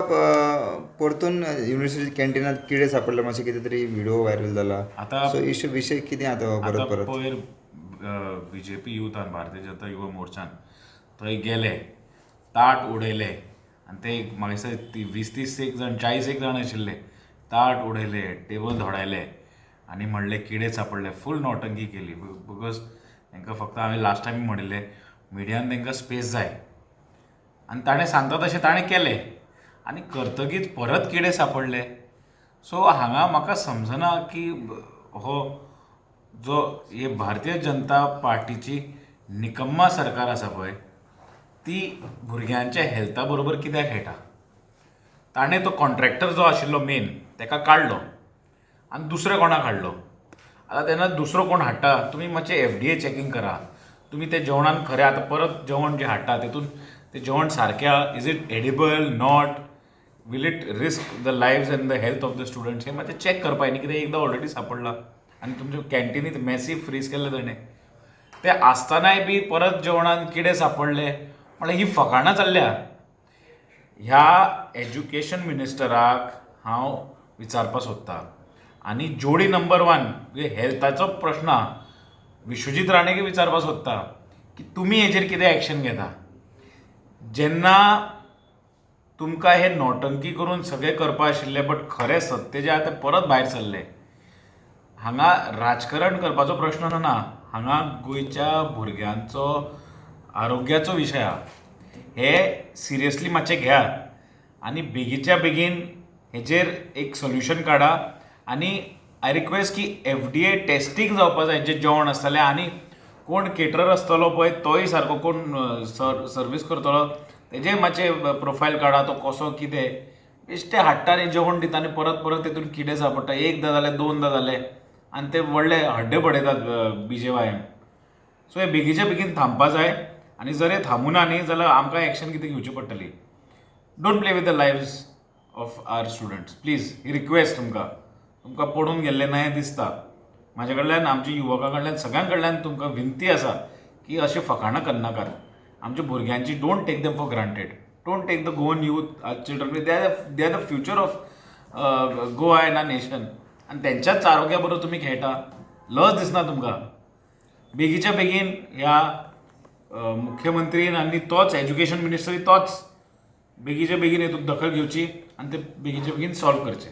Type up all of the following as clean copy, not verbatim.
परतून युनिव्हर्सिटी कॅन्टीनात किडे सापडले, मातशें कितें तरी व्हिडिओ व्हायरल जाला. आतां सो इशू विशय कितें आतां हो परत आतां परत? पयर बीजेपी युथान, भारतीय जनता युवा मोर्चान थंय गेले, ताट उडयले आनी ते म्हाका दिसता ती 20-30 एक जाण, 40 एक जाण आशिल्ले. ताट उडयले, टेबल धोडायले आनी म्हणले किडे सापडले. फूल नौटंकी केली because तांकां फक्त, हांवें लास्ट टायम म्हणिल्लें, मिडियान तांकां स्पेस जाय आनी ताणें सांगता तशें ताणें केलें आनी करतगीच परत किडे सापडले. सो हांगा म्हाका समजना की हो जो हे भारतीय जनता पार्टीची निकम्मा सरकार आसा पळय, ती भुरग्यांच्या हेल्था बरोबर कित्याक खेळटा? ताणें तो कॉन्ट्रॅक्टर जो आशिल्लो मेन तेका काडलो आनी दुसरो कोणाक हाडलो. आतां तेन्ना दुसरो कोण हाडटा, तुमी मातशें एफडीए चॅकींग करा. तुमी तें जेवणान खरें आतां परत जेवण जें हाडटा तेतून तें जेवण सारकें, is it edible not, will it risk the lives and the health of the students, हें मातशें चॅक करपा न्ही. कित्याक एकदां ऑलरेडी सापडला आनी तुमच्या कॅन्टिनीत मॅसीव फ्रीज केल्लें ताणें, ते आसतनाय बी परत जेवणान किडे सापडले म्हळ्यार ही फकाणां चल्ल्या. ह्या एज्युकेशन मिनिस्टराक हांव विचारपाक सोदतां आनी जोडी नंबर 1 हेल्थाचो प्रश्न आहा, विश्वजीत राणेक विचारपाक सोदता की तुमी हेजेर कितें एक्शन घेता? जेन्ना तुमकां हे नौटंकी करून सगळें करपा आशिल्लें, बट खरें सत्य जें आहा तें परत भायर सरलें. हांगा राजकारण करपाचो प्रश्न ना, हांगा गोंयच्या भुरग्यांचो आरोग्याचो विशय आहा. हे सिरियसली मातशें घेयात आनी बेगीच्या बेगीन हेजेर एक सोल्युशन काडा. आनी I request की एफडीए टेस्टींग जावपा जाय जें जेवण आसतलें, आनी कोण केटरर आसतलो पळय तोय सारको कोण सर्वीस करतलो तेजें मातशें प्रोफायल काडा, तो कसो कितें बेश्टे हाडटा आनी जेवण दिता आनी परत परत तेतून किडे सापडटा. एकदां जालें, दोनदां जालें आनी ते व्हडले हड्डे बडयतात बीजेवायएम. सो हे बेगीच्या बेगीन थांबपा जाय आनी जर हे थांबूना न्ही जाल्यार आमकां एक्शन कितें घेवची पडटली. Don't play with the lives of our students, please. He request तुमकां, तुमकां पडून गेल्लें ना हें दिसता. म्हाजे कडल्यान, आमच्या युवकां कडल्यान, सगळ्यां कडल्यान तुमकां विनंती आसा की अशें फकाणां करनाकात. आमच्या भुरग्यांची don't take them for granted, don't take the Goan youth, children, they are the future of Goa and our nation. आनी तेंच्याच आरोग्या बरोबर तुमी खेळटा, लज दिसना तुमकां? बेगीच्या बेगीन ह्या मुख्यमंत्रीन आनी तोच एज्युकेशन मिनिस्टरूय तोच बेगीच्या बेगीन हितून दखल घेवची आनी ते बेगीच्या बेगीन सॉल्व करचे.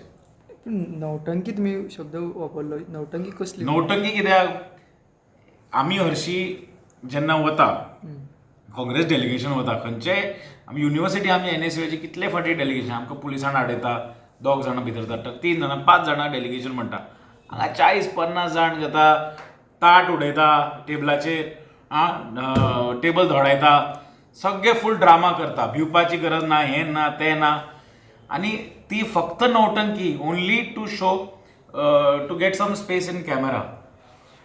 पूण नौटंकी तुमी शब्द वापरलो, नौटंकी कसली? नौटंकी कित्याक, आमी हरशी जेन्ना वता, काँग्रेस डेलिगेशन वता खंयचेय आमी युनिवर्सिटी, आमी एनएसयूआयचे कितले फावटी डेलिगेशन, आमकां पुलिसान आडयता, दोग जाणां भितर धाडटा, 3 जाणां 5 जाणां डेलिगेशन म्हणटा. हांगा 40-50 जाण घेता, ताट उडयता टेबलाचेर, आं टेबल धोडायता, सगळे फूल ड्रामा करता. भिवपाची गरज ना, हें ना तें ना, आनी ती फक्त नौटंकी, only to show, to get some space in camera.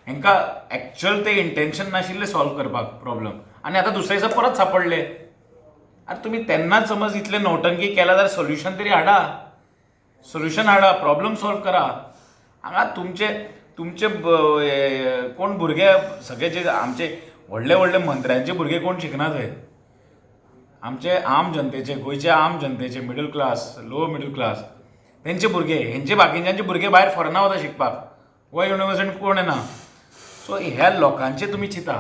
हेंकां एक्चुअल ते इंटेन्शन नाशिल्लें सॉल्व करपाक प्रॉब्लम, आनी आतां दुसरे दिसा परत सापडले. आरे तुमी तेन्नाच समज इतले नौटंकी केला जाल्यार सोल्युशन तरी हाडा, सोल्युशन हाडा, प्रॉब्लम सॉल्व करा. हांगा तुमचे तुमचे कोण भुरगे सगळे जे आमचे व्हडले व्हडले मंत्र्यांचे भुरगे कोण शिकना थंय, आमचे आम जनतेचे, गोंयचे आम जनतेचे, middle class, lower middle class तेंचे भुरगे, हेंचे बाकीच्यांचे भुरगे भायर फॉरेना वता शिकपाक, गोवा युनिवर्सिटीन कोण येना. सो ह्या लोकांचे तुमी चिंता,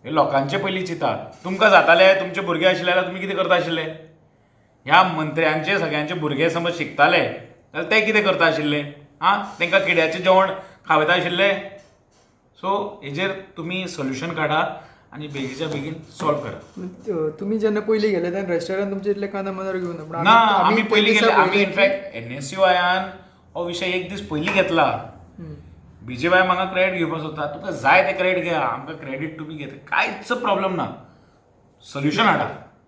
हे लोकांचे पयलीं चिंता. तुमकां जाताले तुमचे भुरगे आशिल्ले जाल्यार तुमी कितें करता आशिल्ले? ह्या मंत्र्यांचे सगळ्यांचे भुरगे समज शिकताले जाल्यार ते कितें करता आशिल्ले? आं, तांकां किड्याचें जेवण खावयता आशिल्ले? सो हेजेर तुमी सोल्युशन काडा आनी बेगीच्या बेगीन सॉल्व करा. तुमी जेन्ना पयलीं गेले तेन्ना रेस्टॉरंट तुमचे इतले काना मनार घेवन ना, आमी पयलीं गेले, आमी इनफॅक्ट एनएसयूआयान हो विशय एक दीस पयलीं घेतला. बीजेवाय म्हाका क्रेडीट घेवपाक सोदता, तुका जाय तें क्रेडीट घेया, आमकां क्रेडीट तुमी घेता, कांयच प्रॉब्लम ना. सोल्युशन हाडा,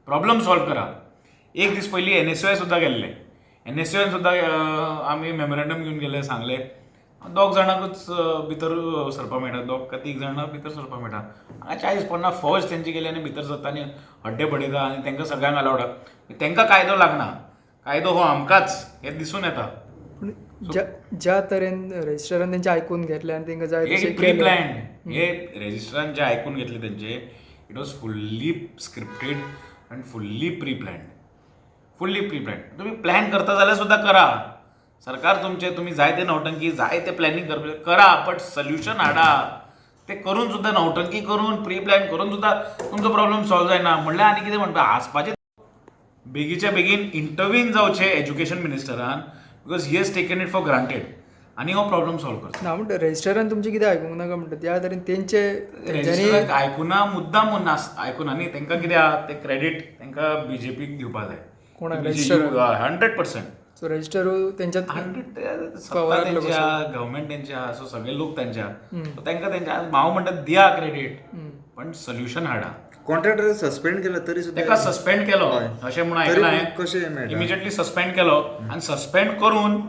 प्रॉब्लम सॉल्व करा. एक दीस पयलीं एनएसयूआय सुद्दां गेल्ले, एनएसयूआयन सुद्दां आमी मेमोरेंडम घेवन गेले, सांगले दोग जाणांकूच भितर सरपाक मेळटा, 2 का 3 जाणां भितर सरपाक मेळटा. हांगा 40-50 फौज तेंची गेली आनी भितर सरता आनी हड्डे बडयता आनी तांकां सगळ्यांक अलावड आहा. तांकां कायदो लागना, कायदो हो आमकांच हें दिसून येता. पूण ज्या तरेन रजिस्टरान तेंचे आयकून घेतलें आनी तांकां जाय तशें प्री प्लॅन्ड, हे रजिस्टरान जे आयकून घेतले तेंचे, it was fully scripted and fully pre planned. Fully pre plan. तुमी प्लॅन करता जाल्यार सुद्दां करा. सरकार तुमचे, तुमी जाय ते नौटंकी, जाय ते प्लॅनिंग करा, बट सोल्युशन हाडा. ते करून सुद्दां, नौटंकी करून प्री प्लॅन करून सुद्दां तुमचो प्रॉब्लम सॉल्व जायना म्हणल्यार आनी कितें म्हणटा हांसपाचें. बेगीच्या बेगीन इंटरवीन जावचें education मिनिस्टरान, because he has taken it for granted आनी हो प्रॉब्लम सॉल्व करचो. ना म्हणटा रजिस्टरान तुमचें कितें आयकूंक नाका म्हणटा त्या तरेन तेंचे तेंच्यांनी रजिस्टराक आयकुना, मुद्दाम म्हूण आयकुना न्ही. तांकां कितें आहा तें क्रेडीट तांकां बीजेपीक दिवपा जाय. कोणाक? रजिस्टराक? 100%. सो रजिस्टर तेंच्यात 100 सत्ता पवाराक तेंची आहा, गव्हर्मेंट तेंची आहा, सो सगळे लोक तेंचे आहा, सो तांकां तेंच्या हांव म्हणटा दिया क्रेडीट, पण सोल्युशन हाडा. कॉन्ट्रॅक्टर सस्पेंड केला तरी सुद्दां ताका सस्पेंड केलो अशें म्हणून तरी आयकलां पण हांवें. कशें मेळटा? इमिजिएटली सस्पेंड केलो आनी सस्पेंड करून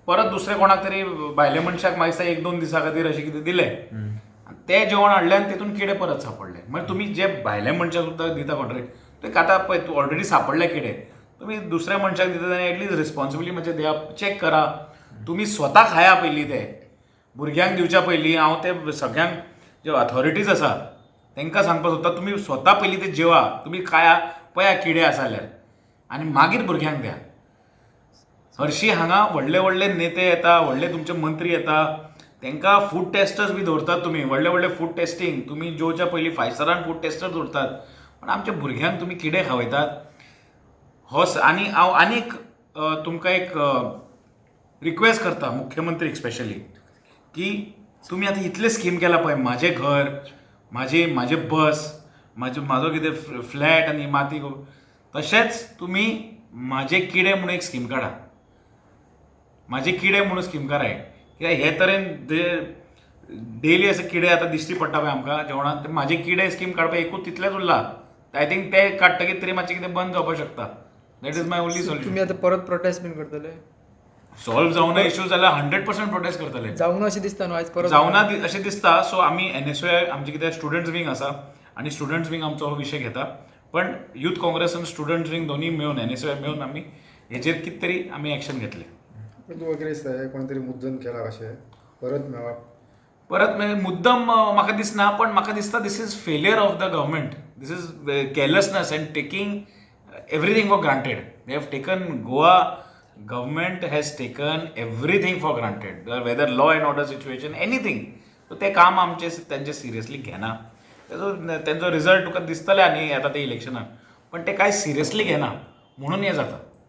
परत दुसरे कोणाक तरी भायल्या मनशाक म्हाका दिसता एक दोन दिसां खातीर अशें कितें दिलें आनी तें जेवण हाडलें आनी तितून किडे परत सापडले. मागीर तुमी जे भायल्या मनशाक सुद्दां दिता कॉन्ट्रॅक्ट, ते आतां पळय तूं ऑलरेडी सापडले किडे, तुमी दुसऱ्या मनशाक दिता जाल्यार एटलीस्ट रिस्पॉन्सिबिलिटी मातशें दिया, चॅक करा, तुमी स्वता खाया पयलीं, ते भुरग्यांक दिवच्या पयलीं. हांव ते सगळ्यांक जे ऑथॉरिटीज आसा तांकां सांगपाक सोदता, तुमी स्वता पयलीं ते जेवा, तुमी खाया, पळया किडे आसा जाल्यार आनी मागीर भुरग्यांक द्या. हरशीं हांगा व्हडले व्हडले नेते येता, व्हडले तुमचे मंत्री येता, तांकां फूड टेस्टर्स बी दवरतात तुमी, व्हडले व्हडले फूड टेस्टींग, तुमी जेवच्या पयलीं फायसरान फूड टेस्टर दवरतात, पण आमच्या भुरग्यांक तुमी किडे खावयतात. हो आनी हांव आनीक तुमकां एक रिक्वेस्ट करता मुख्यमंत्रीक स्पेशली, की तुमी आतां इतले स्कीम केला पळय, म्हाजें घर, म्हाजें बस, म्हाजो कितें फ्लॅट आनी माती, तशेंच तुमी म्हाजे किडे म्हणून एक स्कीम काडा. म्हाजे किडे म्हणून स्कीम काडाय, कित्याक हे तरेन जे डेली अशे किडे आतां दिश्टी पडटा पळय आमकां जेवणांत, ते म्हाजे किडे स्कीम काडपाक एकूच तितलेंच उरला. I think ते काडटकीर तरी मातशें कितें बंद जावपाक शकता. That is my only solution. तुमी आतां परत प्रोटेस्ट बीन करतले? सॉल्व जावना इशू जाल्यार 100% प्रोटेस्ट करतले. जावना अशें दिसता न्हू आयज परत? जावना अशें दिसता. सो आमी एनएसयूआय आमचे कितें स्टुडंट्स विंग आसा आनी स्टुडंट्स विंग आमचो हो विशय घेता, पण युथ काँग्रेस आनी स्टुडंट्स विंग दोनूय मेळून एनएसयूआय मेळून आमी हेजेर कितें तरी आमी एक्शन घेतले. पण तुका कितें दिसता, हें कोण तरी मुद्दम केला अशें परत मेळप? परत मागीर मुद्दम म्हाका दिसना, पण म्हाका दिसता this is failure of the government, this is carelessness and taking everything for granted. They have taken, Goa government has taken everything for granted, whether law and order situation, anything. So ते काम आमचे तेंचे seriously घेना. तेजो तेंचो result तुका दिसतले आनी येता ते इलेक्शनान, पण ते कांय सिरियसली घेना म्हणून हें जाता.